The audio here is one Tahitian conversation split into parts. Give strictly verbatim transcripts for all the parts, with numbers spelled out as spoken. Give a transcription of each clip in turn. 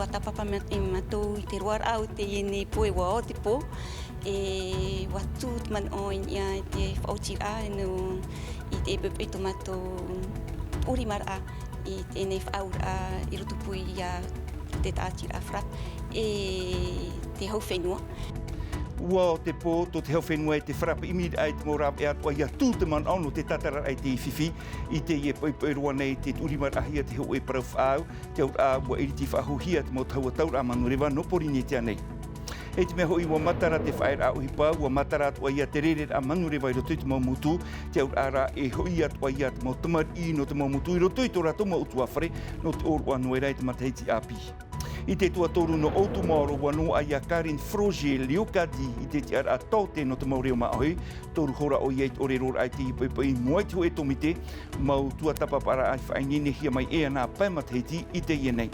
Ua tāpapa mai mātou i te roaraʻa o teie nei pō, e ua ō te pō, e ua tū te manaʻo i niʻa i te faʻaotiraʻa nō, i te poʻipoʻi tō mātou ʻurimaraʻa i teie nei faʻaauraʻa i rotopū iā te taʻatiraʻa FRAPP e te hau fenua. Ua ō te pō tō te hau fenua e te FRAPP, ʻimiraʻa i te mau rāveʻa atoʻa ʻia tū te manaʻo nō te tātararaʻa i te fifi. I teie poʻipoʻi roa nei, tē ʻurimaraʻahia te hōʻē parau faʻaau, te auraʻa ua ʻiriti faʻahouhia te mau tahua tauraʻa manureva nō Pōrīnetia nei. E te mea hoʻi, ua matara te faʻaearaʻa ʻohipa, ua matara atoʻa ia te rereraʻa manureva i roto i te mau motu, te auraʻa rā e hoʻi atoʻa ia te mau tamariʻi nō te mau motu i roto i tō rātou mau ʻutuāfare, nō te ʻōroʻa noa i te matahiti ʻāpī. I te tuatoru nō Otamaroa, ua noaʻa ia Karine Froger Leocadie i te tiʻaraʻa taote nō te mau reo māʻohi. Toru hora ʻoia i te ʻōreroraʻa i teie poʻipoʻi i mua i te hōʻē tōmite mau tuatāpaparaʻa i faʻaineinehia mai e ana pae matahiti i teie nei.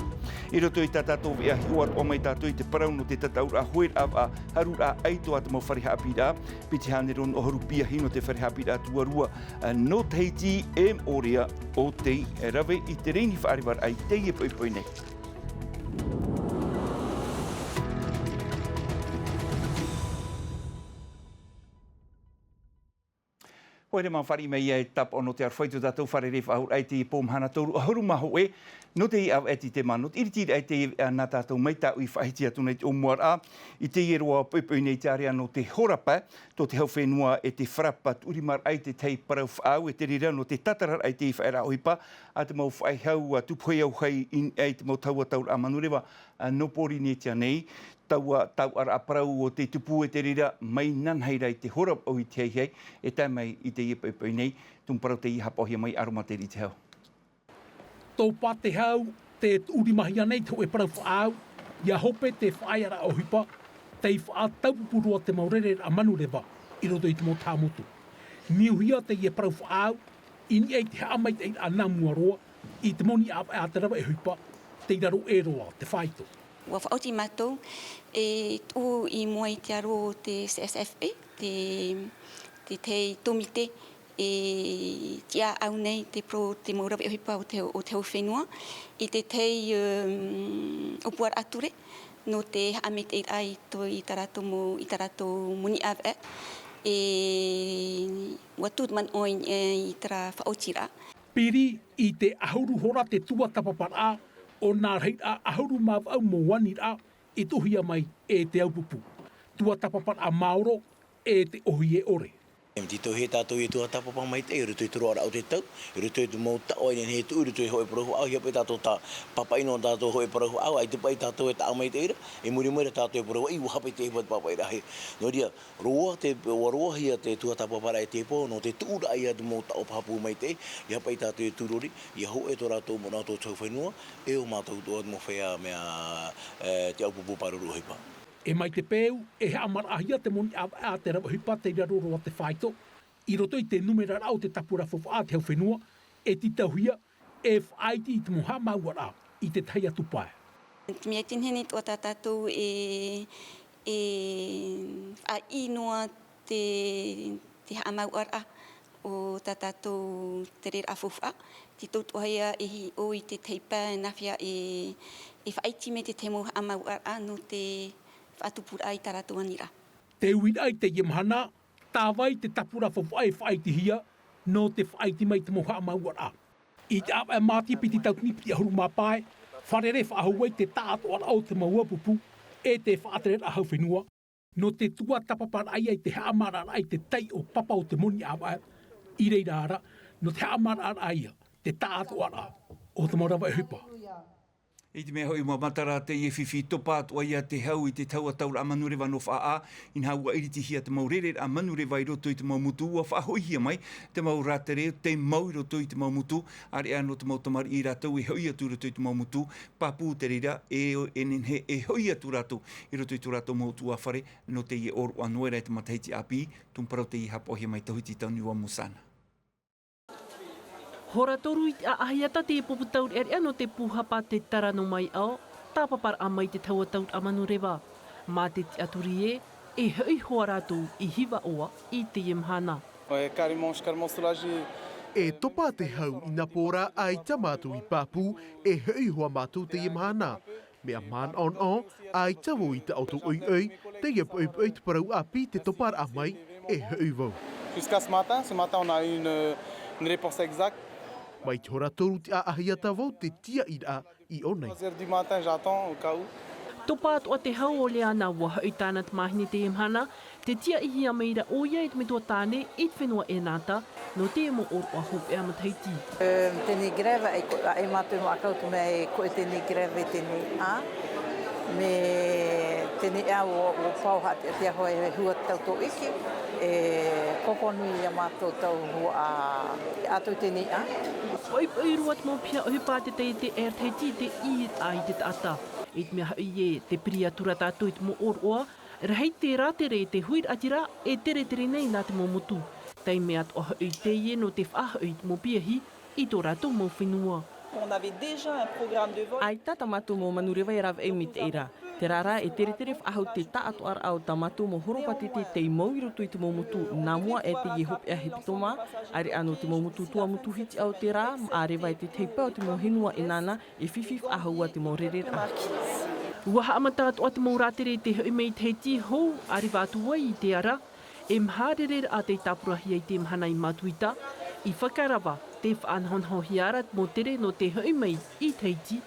I roto i tā tātou veʻa, hiʻo atoʻa mai tātou i te parau nō te tataʻuraʻa hoeraʻa vaʻa, haruraʻa ʻaito a te mau fare haʻapiʻiraʻa, piti hānere ono ʻahuru piahi nō te fare haʻapiʻiraʻa tuarua nō Tahiti e Moʻorea, ʻo tei rave i te reni faʻarevaraʻa i teie poʻipoʻi nei. Hoʻi, mea fāriʻi mai ia e tāpaʻo nō te aroha i tō tātou fārerei faʻahou i teie pō mahana toru ʻahuru mā hōʻē, nō teie ʻāvaʻe Titema, nō te ʻiritiraʻa i teie, ā, nā tātou mai tāʻu i faʻahiti atu nei te ʻōmuaraʻa, i teie roa poʻipoʻi nei te ārea nō te hora pae, tō te hau fenua e te FRAPP, tē ʻurimaraʻa i te tahi parau faʻaau, e te reira nō te tātararaʻa i te faʻaearaʻa ʻohipa a te mau faʻehau, ā, tupu hei auahi i niʻa i te mau tahua tauraʻa manureva, ā, nō Pōrīnetia nei. Taua tauʻaraʻa parau ʻo tē tupu, e te reira mai nānahi ra i te hora vaʻu i te haihai, e tae mai i teie poʻipoʻi nei, tumu parau tei haʻapaʻohia mai e Aromatere Itehau. Topa te hau, tē ʻurimahia nei te hōʻē parau faʻaau, ʻia hope te faʻaearaʻa ʻohipa, tei faʻataupupū roa te mau rereraʻa manureva i roto i te mau taha motu. Niuhia teie parau faʻaau i niʻa i te haʻamaitaʻiraʻa nā mua roa i te moni ʻāvaʻe a te rave ʻohipa, tei raro ʻē roa te faito. Ua faʻaoti mātou e tuʻu i mua i te aro o te C S F E, te, te tahi tōmite e tiʻaʻau nei te pro-, te mau rave ʻohipa o te, o te hau fenua, i te tahi, um, ʻōpuaraʻa ture, nō te haʻamaitaʻiraʻa i tō, i tā rātou mau, i tā rātou moni ʻāvaʻe, e ua tū te manaʻo i, e, i terā faʻaotiraʻa. Piri i te ʻahuru hora te tuatāpaparaʻa o nā rahiraʻa ʻahuru mā vaʻu mau aniraʻa i tuʻuhia mai e te aupupū. Tuatāpaparaʻa maoro e te ʻōhie ʻore. E tītauhia tātou e tuatāpapa maitaʻi i roto i te roaraʻa o te tau, i roto i te mau taʻo e nehenehe e tuʻu, i roto i hōʻē parau faʻaau, ʻia paʻi tātou tā pāpaʻi noa tātou hōʻē parau faʻaau, ʻaita paʻi tātou e taʻa maitaʻi ra, i muri mai ra tātou e parau faʻaau, ʻua haʻapaʻo i te ʻohipa te pāpaʻiraʻa. Nō reira, roa te, ua roahia te tuatāpaparaʻa i teie pō, nō te tuʻuraʻa ia te mau taʻo pāpū maitaʻi, ʻia haʻapaʻo tātou e tūrori, ʻia hōʻē tō rātou manaʻo tō te hau fenua, e ʻo mātou atoʻa te mau feiā mea, e, te aupupū pāruru ʻohipa. E mai te peu, e haʻamaraʻahia te moni ʻāvaʻe a te rave ʻohipa tei raro roa te faito, i roto i te numeraraʻa o te tāpura faufaʻa a te hau fenua, e tītauhia, e faʻaiti i te mau haʻamāuʻaraʻa i te tahi atu pae. Te mea tē nehenehe atoʻa tā tātou e, e faʻaʻī noa te, te haʻamāuʻaraʻa o tā tātou tereraʻa faufaʻa, tē tautoʻohia e hiʻo i te tahi pae nā hea e, e faʻaiti mai te tahi mau haʻamāuʻaraʻa nō te faʻatupuraʻa i tā rātou aniraʻa. Te uiraʻa i teie mahana, tā vai te tāpura faufaʻa e faʻaitihia, nō te faʻaiti mai te mau haʻamāuʻaraʻa. I te ʻāvaʻe Māti piti tauatini piti ʻahuru mā pae, fārerei faʻahou ai te taʻatoʻaraʻa o te mau aupupū, e te faʻatereraʻa hau fenua, nō te tuatāpaparaʻa ia i te haʻamāraraʻa i te taiʻo papa o te moni ʻāvaʻe, i reira ra, nō te haʻamāraraʻa ia, te taʻatoʻaraʻa o te mau rave ʻohipa. I te mea hoʻi, ua matara teie fifi, topa atoʻa ia te hau i te tahua tauraʻa manureva nō Faʻaʻā, inaha ua ʻiritihia te mau rereraʻa manureva i roto i te mau motu, ua faʻahoʻihia mai te mau rātere, te mau i roto i te mau motu, ʻāreʻa nō te mau tamariʻi rātou e hoʻi atu i roto i te mau motu, pāpū te reira, e, e nehenehe e hoʻi atu rātou i roto i tō rātou mau ʻutuāfare, nō teie ʻōroʻa noa ra i te matahiti ʻāpī, tumu parau tei haʻapaʻohia mai Tauhiti Tauniua Musana. Hora toru i te ʻāʻahiata te pupu taureʻareʻa nō te pūhapa Te Tara nō Maiao, tāpaparaʻa mai te tahua tauraʻa manureva. Mā te tiʻaturi ē, e hoʻi hoʻi rātou i Hivaʻoa i teie mahana. Ouais, carrément, je suis carrément soulagé. E topa te hau i nā pō ra, ʻaita mātou i pāpū, e hoʻi hoʻi mātou teie mahana. Mea manaʻonaʻo, ʻaita vau i taʻoto ʻoiʻoi, teie poʻipoʻi te parau ʻāpī te toparaʻa mai, e hoʻi vau. Jusqu'à ce matin, ce matin, on a eu une, une réponse exacte. Mai te hora toru te ʻāʻahiata vau te tiaʻiraʻa i ʻō nei. Trois heures du matin, j'attends au cas où. Topa atoʻa te hau o Leana, ʻua hoʻi tāna tamāhine teie mahana, tē tiaʻihia mai ra ʻoia e te metua tāne i te fenua ʻEnata, nō te mau ʻōroʻa hopeʻa matahiti. Tēnei grève, e ko-, e mātou nō ʻākau te mea e koe tēnei grève i tēnei ʻā. Mea tēnei ʻā ʻua, ʻua pau haʻateatea hoʻi e hua te tau tōʻiki, e kōkō nui ia mātou tau hua ʻā, ʻā tau tēnei ʻā. Poʻipoʻi roa te mau piha ʻohipa a te taiete Air Tahiti i te ʻīraʻa i te taʻata. I te mea hoʻi ē, tē piri atu ra tātou i te mau ʻōroʻa, rahi te rātere i te huiraʻatira e teretere nei nā te mau motu. Taime atoʻa hoʻi teie nō te faʻahoʻi i te mau piahi i tō rātou mau fenua. On avait déjà un programme de vol. ʻAita tā mātou mau manureva e rāveʻa mai i te reira. Terā rā, e teretere faʻahou te taʻatoʻaraʻa o tā mātou mau horopātete tei mau i roto i te mau motu nā mua e teie hopeʻa hepetoma, ʻāreʻa nō te mau motu tuamotu hitiʻa o te rā, ʻa reva e te teipa o te mau henua ʻEnana, e fifi faʻahou ā te mau rereraʻa. ʻUa haʻamata atoʻa te mau rātere i te hoʻi mai i te Tahiti hou, ʻa reva atu ai i te ara, e maha rereraʻa tei tāpurahia i te mahana i Matuita, i fakarava, tē faʻanahonahohia ra te mau tere nō te hoʻi mai i te Tahiti,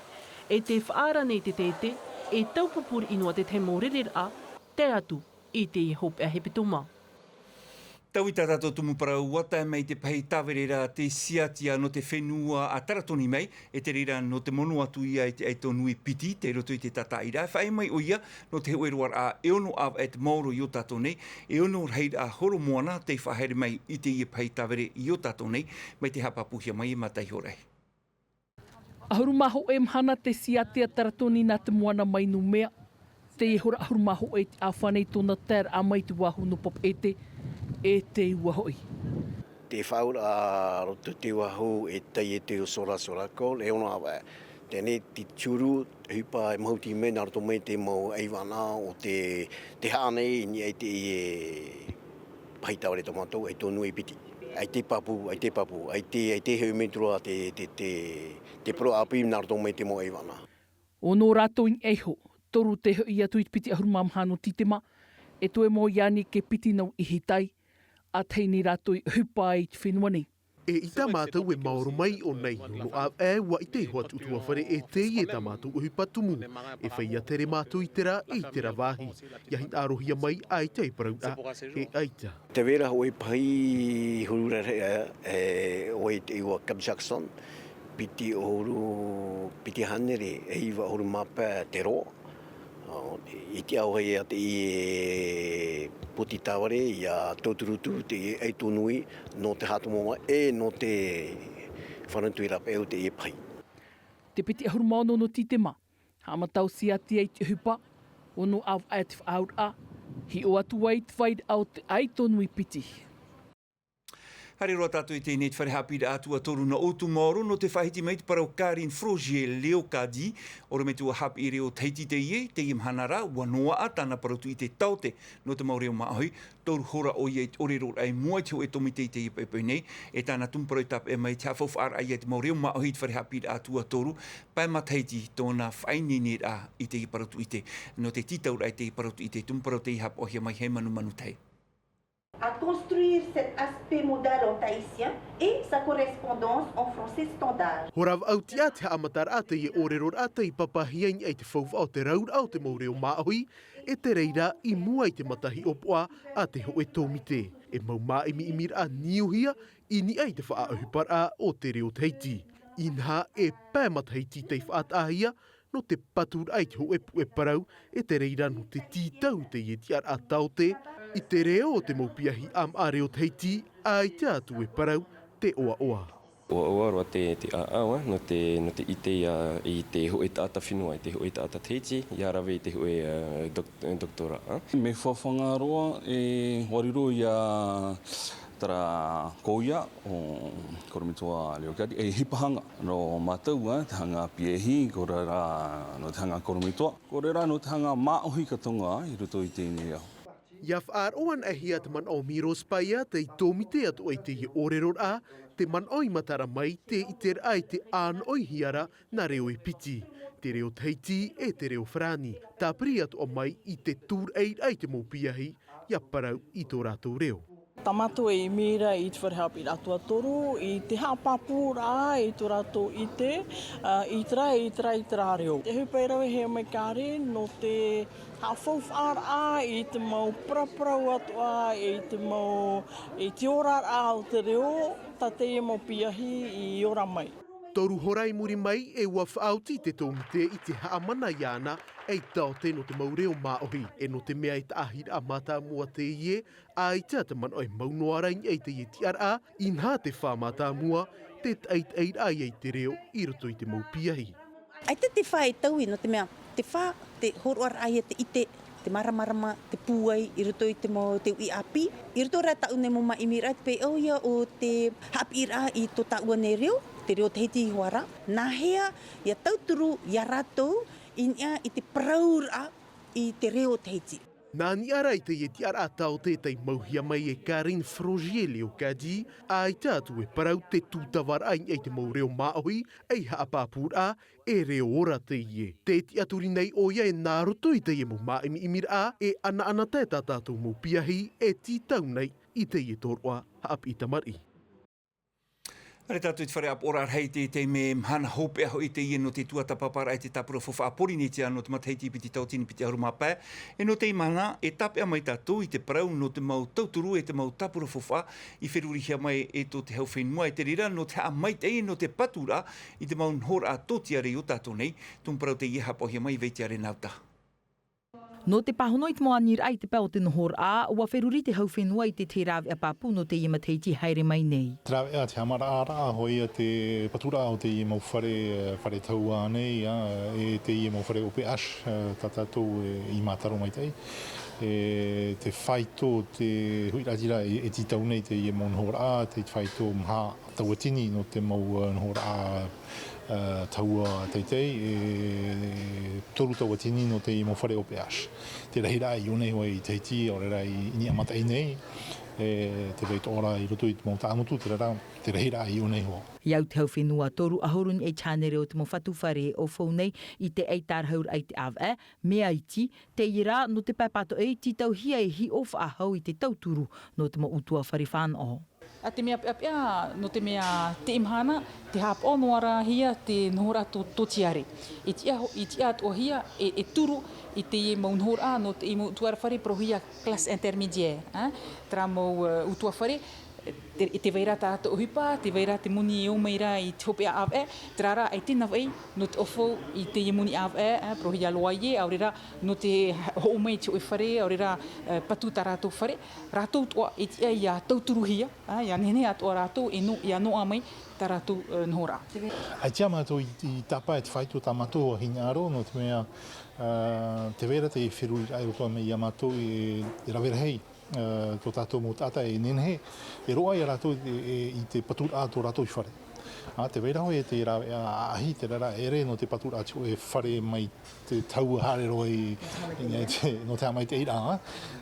e tē faʻaara nei te taiete, e taupupū riʻi noa te tahi mau rereraʻa, tae atu i te hopeʻa hepetoma. Taui tā tātou tumu parau, ʻua tae mai te pahi tāvere ra tei siatia nō te fenua a Taratoni mai, e te reira nō te mono atu ia i te ʻaito nui piti, tei roto i te tātaʻiraʻa, e faʻaea mai ʻoia nō te hōʻē roaraʻa e ono ʻāvaʻe te maoro i ō tātou nei, e ono rahiraʻa horomoana tei faʻahaere mai i teie pahi tāvere i ō tātou nei, mai te haʻapāpūhia mai e Mata Ihoraʻi. ʻAhuru mā hōʻē mahana tei siatia Taratoni nā te moana mai Numea. Teie hora ʻahuru mā hōʻē te ʻāfaʻi nei tōna taeraʻa mai te vāhu nō Papeʻete, e te ua hoʻi. Te faʻauraʻa roto te vāhu e taiete o Sora Sora Cole, e ono ʻāvaʻe. Teie nei te turu, ʻohipa e mahuti mai nā roto mai te mau ʻaivānaʻa o te, te haʻa nei i niʻa i teie pahi tāvere tō mātou, ʻaito nui piti. ʻAita e pāpū, ʻaita e pāpū, ʻaita, ʻaita e hoʻi mai te roa te, te, te, te parau ʻāpī nā roto mai te mau ʻaivānaʻa. ʻO nō rātou i niʻa iho, toru tē hoʻi atu i te piti ʻahuru mā maha nō Tītema, e toe mau iāni ke piti nau i hitai, ʻa tahi nei rātou i ʻohipa ai i te fenua nei. E ʻaita mātou e maoro mai i ʻō nei, nō ʻāvaʻe ʻua ʻite iho atu ʻutuāfare e teie tā mātou ʻohipa tumu. E feiā tere mātou i terā, i terā vāhi. ʻIa hinaʻarohia mai, ʻaita e parau ra, e ʻaita. Tē vai ra hōʻē pahi huru rarahi, e, ʻo vai te iʻoa Cap Jackson, piti ʻahuru, piti hānere, e iva ʻahuru mā pae te roa. ʻO, i te ao hei a teie poti tāvare, ʻia tauturutu teie ʻaito nui, nō te haʻatamua e nō te faʻanahoraʻa paʻi o teie pahi. Te piti ʻahuru mā ono nō Tītema, haʻamata ʻo siatia i te ʻohipa, ono ʻāvaʻe te faʻaauraʻa, hiʻo atu ai te vairaʻa o te ʻaito nui piti. Haere roa tātou i teie nei te fare haʻapiʻiraʻa tuatoru nā ʻOutumaoro, nō te faʻahiti mai te parau Karine Frogier Leocadi, ʻorometua haʻapiʻi reo Tahiti teie, teie mahana ra, ʻua noaʻa tāna parau tuʻite taote nō te mau reo māʻohi, toru hora ʻoia i te ʻōreroraʻa i mua i te hōʻē tōmite i teie poʻipoʻi nei, e tāna tumu parau i tāpeʻa mai te haʻafaufaʻaraʻa ia i te mau reo māʻohi i te fare haʻapiʻiraʻa tuatoru, pae matahiti tōna faʻaineineraʻa i teie parau tuʻite, nō te tītauraʻa i teie parau tuʻite, tumu parau tei haʻapaʻohia mai hei manumanu tahi. À construire cet aspect modal en tahitien et sa correspondance en français standard. Hora vaʻu tiʻa te haʻamataraʻa teie ʻōreroraʻa tei papahia i niʻa i te faufaʻa o te rauraʻa o te mau reo māʻohi, e te reira i mua i te mata hiʻopoʻa a te hōʻē tōmite. E mau māʻimiʻimiraʻa niuhia i niʻa i te faʻaʻohiparaʻa o te reo Tahiti. Inaha e pae matahiti tei faʻataʻahia, nō te paturaʻa i te hōʻē puʻe parau, e te reira nō te tītau i teie tiʻaraʻa taote, i te reo o te mau piahi ʻāmaʻa reo Tahiti, ʻaita atu e parau te ʻoaʻoa. ʻOaʻoa roa te, te ʻāʻau, ā, nō te, nō te ʻite ia i te hōʻē taʻata fenua, i te hōʻē taʻata Tahiti, ʻia rave i te hōʻē, ā, dok-, doctorat, ā. Mea fafanga roa, e, ʻua riro ia Terā kouia ʻo Korometua Leokati, e ʻohipa hanga nō mātou, ā, te hanga piahi, ʻaore rā nō te hanga korometua, ʻaore rā nō te hanga māʻohi ka Tonga i roto i teie nei ao. Ia faʻaroʻo anaʻe hia te manaʻo o Miros Paia, tei tōmite atu ai teie ʻōreroraʻa, te manaʻo i matara mai te ʻiteraʻa i te ʻānoʻihia ra nā reo e piti, te reo Tahiti e te reo Farāni. Tāpiri atoʻa mai i te tūraʻiraʻa i te mau piahi, ia parau i tō rātou reo. Tā mātou e ʻimi ra i te fare haʻapiʻiraʻa tuatoru, i te haʻapāpūraʻa i tō rātou ʻite, ā, i terā, i terā, i terā reo. Te ʻohipa e rave hia mai kāre, nō te haʻafaufaʻaraʻa i te mau paraparau atoʻa, i te mau, i te oraraʻa o te reo, tā teie mau piahi i ora mai. Toru hora i muri mai, e ʻua faʻaoti te tōmite i te haʻamana iāna ei taote nō te mau reo māʻohi. E nō te mea e taʻahiraʻa mātāmua teie, ʻaita te manaʻo e mau noa ra i niʻa i teie tiʻaraʻa, inaha te fā mātāmua, te taʻitaʻiraʻa ia i te reo i roto i te mau piahi. ʻAita te fā e taui, nō te mea, te fā, te hōroʻaraʻa ia te ʻite, te māramarama, te pūai i roto i te mau, te uʻi ʻāpī. I roto rā tāʻu nei mau māʻimiraʻa, te peu ia o te haʻapiʻiraʻa i tō tāʻua nei reo, te reo Tahiti iho ā ra. Nāhea ia tauturu ia rātou i niʻa i te parauraʻa i te reo Tahiti. Nā niʻa ra i teie tiʻaraʻa taote tei mauhia mai e Karine Frogier Leocadie, ʻaita atu e parau te tūtavaraʻa i niʻa i te mau reo māʻohi, ei haʻapāpūraʻa, e reo ora teie. Tē tiʻaturi nei ʻoia e nā roto i teie mau māʻimiʻimiraʻa, e ʻanaʻanatae tā tātou mau piahi, e tītau nei i teie tōroʻa haʻapiʻi tamariʻi. Haere tātou i te fare ʻāpoʻoraʻa rahi i te, te mea mahana hopeʻa hoʻi teie nō te tuatāpaparaʻa i te tāpura faufaʻa Pōrīnetia nō te matahiti piti tauatini piti ʻahuru mā pae. E nō teie mahana, e tāpeʻa mai tātou i te parau nō te mau tauturu e te mau tāpura faufaʻa i ferurihia mai e tō te hau fenua, e te reira nō te haʻamaitaʻi nō te paturaʻa i te mau nohoraʻa tōtiare i ō tātou nei. Tumu parau teie haʻapaʻohia mai e Vaitia Renauta. Nō te pāhono i te mau aniraʻa i te pae o te nohoraʻa, ʻua feruri te hau fenua i te, te rāveʻa pāpū nō teie matahiti haere mai nei. Te rāveʻa, te haʻamaraʻaraʻa, hōʻē ia te paturaʻa o teie mau fare, fare tahua nei, ā, e teie mau fare O P H, ā, tā tātou e, i mātaro maitaʻi. E te faito, te huiraʻatira e, e tītau nei teie mau nohoraʻa, te faito maha tauatini nō te mau, ā, nohoraʻa, ā, tahua teitei, e toru tauatini nō te mau fare O P H. Te rahiraʻa i ʻō nei hoʻi i Tahiti, ʻaore rā i, i niʻa mataʻi nei, e te vai atoʻa ra i roto i te mau tāʻamotu, terā rā, te rahiraʻa i ʻō nei hoʻi. I au te hau fenua toru ʻahuru nā hānere o te mau fatu fare e ʻaufau nei i te ʻaitarauraʻa i te ʻāvaʻe, mea iti, teie rā, nō te pae pātoʻi, tītauhia e hiʻo faʻahou i te tauturu nō te mau ʻutuāfare fānaʻo. ʻA te mea peʻapeʻa, nō te mea teie mahana, tē haʻapaʻo noa ra hia te nohoraʻa tō, tōtiare. E tiʻa ho-, e tiʻa atoʻa hia, e, e turu i teie mau nohoraʻa nō teie mau ʻutuāfare parauhia classe intermédiaire, ā, terā mau, ā, ʻutuāfare, te, tē vai ra tā rātou ʻohipa, tē vai ra te moni e ō mai ra i te hopeʻa ʻāvaʻe, terā rā, ʻaita e navaʻi nō te ʻaufau i teie moni ʻāvaʻe, ā, parauhia loyer, ʻaore rā, nō te hoʻo mai i te hōʻē fare, ʻaore rā, ā, patu tā rātou fare, rātou atoʻa e tiʻa ia tauturuhia, ā, ia nehenehe atoʻa rātou e nō-, ia noaʻa mai tā rātou, ā, nohoraʻa. ʻAita mātou i, i tāpaʻo i te faito tā mātou hinaʻaro, nō te mea, ā, tē vai ra te feruriraʻa i roto mai iā mātou e, e rave rahi, ā, tō tātou mau taʻata e nehenehe e roaʻa iā rātou e, e, i te paturaʻa tō rātou i fare. Ā, tē vai ra hoʻi te rāveʻa ʻāʻahi, terā rā, ʻere nō te paturaʻa te hōʻē fare mai te tahua haere roa i, i te, nō te haʻamaitaʻiraʻa, ā.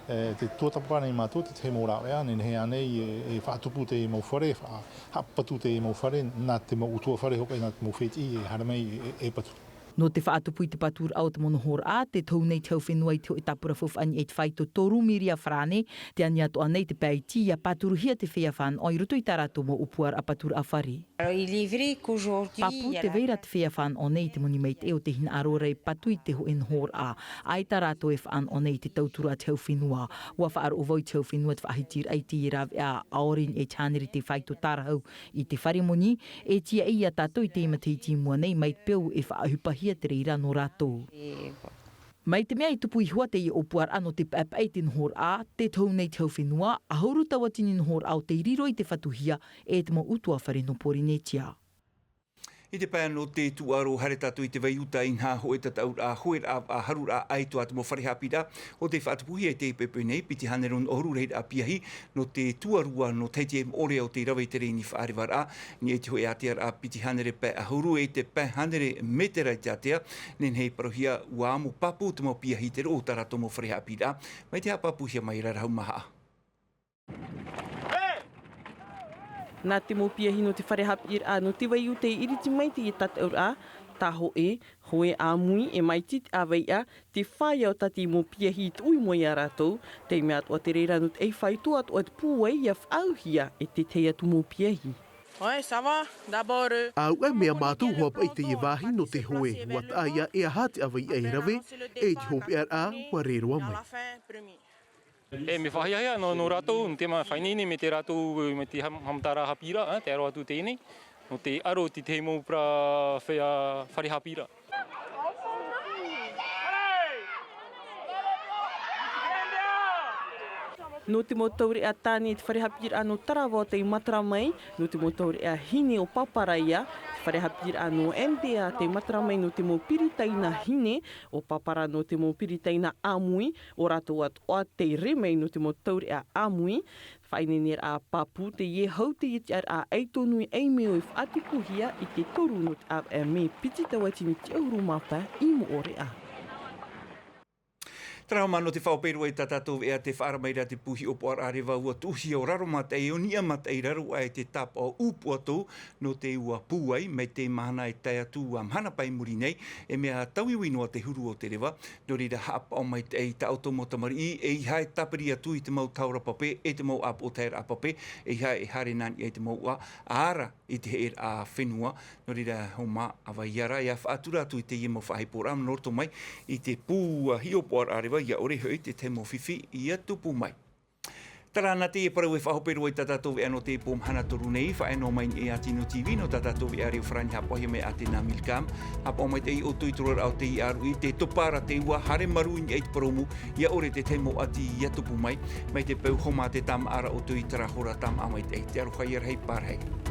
E, te tuatāpapa nei mātou, te tahi mau rāveʻa, nehenehe ānei e, e faʻatupu te mau fare, fa-, haʻapatu te mau fare, nā te mau ʻutuāfare hoʻi, nā te mau fētiʻi e haere mai e, e, e patu. Nō te faʻatupu i te paturaʻa o te mau nohoraʻa, tē tohu nei te hau fenua i te hōʻē tāpura faufaʻa i niʻa i te faito toru miria farāne, tē ani atoʻa nei te pae iti, ia pāturuhia te feiā fānaʻo i roto i tā rātou mau ʻōpuaraʻa paturaʻa fare. Alors, il est vrai qu'aujourd'hui, Pāpū, tē vai ra te feiā fānaʻo nei i te moni maitaʻi o te hinaʻaro ra e patu i te hōʻē nohoraʻa. ʻAita rātou e fānaʻo nei i te tauturu a te hau fenua. ʻUa faʻaroʻo vau i te hau fenua te faʻahitiraʻa i te rāveʻa ʻaore i niʻa i te hānere te faito tārahu i te fare moni, e tiaʻi iā tātou i teie matahiti i mua nei mai te peu e faʻaʻohipahia te reira nō rātou. Mai te mea i tupu iho ā teie ʻōpuaraʻa nō te paʻepaʻe i te nohoraʻa, tē tohu nei te hau fenua, ʻahuru tauatini nohoraʻa o tei riro i te fatuhia e te mau ʻutuāfare nō Pōrīnetia. I te pae nō te tūʻaro, haere tātou i te vaiuta, inaha hōʻē tataʻuraʻa, hōʻē rā, ā, haruraʻa ʻaito ā te mau fare haʻapiʻiraʻa o tei faʻatupuhia i teie poʻipoʻi nei, piti hānere nō te ʻahuru reira ā piahi nō te tuarua nō Tahiti e moʻorea o tei rave i te rēni faʻarevaraʻa. Nei te hōʻē ātearaʻa piti hānere pae ʻahuru e te pae hānere mētera i te ātea. Nehenehe e parauhia ua amo pāpū te mau piahi i te roʻo o tā rātou mau fare haʻapiʻiraʻa. Mai te haʻapāpūhia mai ra Rahu Mahaʻa. Nā te mau piahi nō te fare haʻapiʻiraʻa nō te vaiuta e iriti mai teie tataʻuraʻa, tā hōʻē, hōʻē ʻāmui e maiti te ʻāveiʻa, te fāʻia o tā te mau piahi i tuʻu i mua iā rātou, te mea atoʻa te reira nō te ʻaifaito atoʻa te pūai ia faʻaauhia e te tahi atu mau piahi. Ouais, ça va. D'abord, euh, ʻAuʻa mea mātou hoa paʻi teie vāhi nō te hoe, ua taʻa ia e aha te ʻāveiʻa e rave, e te hopeʻaraʻa ua rē roa mai. E mea faʻahiahia nō, nō rātou, nō te mea faʻaineine mai te rātou, mai te ham-, haʻamataraʻa haʻapiʻiraʻa, te aro atu teie nei, nō te aro i te tahi mau parau fea fare haʻapiʻiraʻa. Nō te mau taureʻa tāne, te fare haʻapiʻiraʻa nō Tarawa o tei matara mai, nō te mau taureʻa hine o Paparaia, te fare haʻapiʻiraʻa nō N D A tei matara mai, nō te mau piritaina hine o Papara, nō te mau piritaina ʻāmui, ʻo rātou atoʻa tei rē mai nō te mau taureʻa ʻāmui. Faʻaineineraʻa pāpū teie hau teie tiʻaraʻa ʻaito nui ʻaimeo e faʻatupuhia i te toru nō te ʻāvaʻe mē piti tauatini tiʻahuru mā pae i moʻorea. Tarahu mā nō te faʻahope roa i tā tātou veʻa te faʻaara mai ra te pū hiʻopoʻaraʻa reva ua tuʻuhia o raro mataʻi, o niʻa mataʻi raro aʻe te tāpaʻo ʻūpuato nō te ua pūai mai te mahana e tae atu ā mahana paʻi i muri nei, e mea tauiui noa te huru o te reva. Nō reira haʻapaʻo maitaʻi i tā ʻoutou mau tamariʻi, ʻeiaha e tāpiri atu i te mau tahora pape, e te mau ʻāpoʻo taheraʻa pape, ʻeiaha e haere nā niʻa i te mau ʻuʻa, ʻa ara i te heʻeraʻa fenua. Nō reira, hōmā, ʻa vai ia rā, ʻia faʻatura atu i teie mau faʻaiporaʻa nō roto mai i te pū hiʻopoʻaraʻa reva, ʻia ʻore hoʻi te tahi mau fifi ʻia tupu mai. Terā nā teie parau e faʻahope roa i tā tātou veʻa nō te pō mahana toru nei, faʻaea noa mai i niʻa i te Tino T V nō tā tātou veʻa reo farāni haʻapaʻohia mai ʻa Tena Milcam. Haʻapaʻo maitaʻi ʻoutou i te roaraʻa o teie ʻāruʻi, tē topa ra te ua, haere marū i niʻa i te parau mū, ʻia ʻore te tahi mau ʻati ʻia tupu mai. Mai te peu hōmā te tāmāʻa ra ʻoutou i terā hora, tāmāʻa maitaʻi, te aroha ʻia rahi pārahi.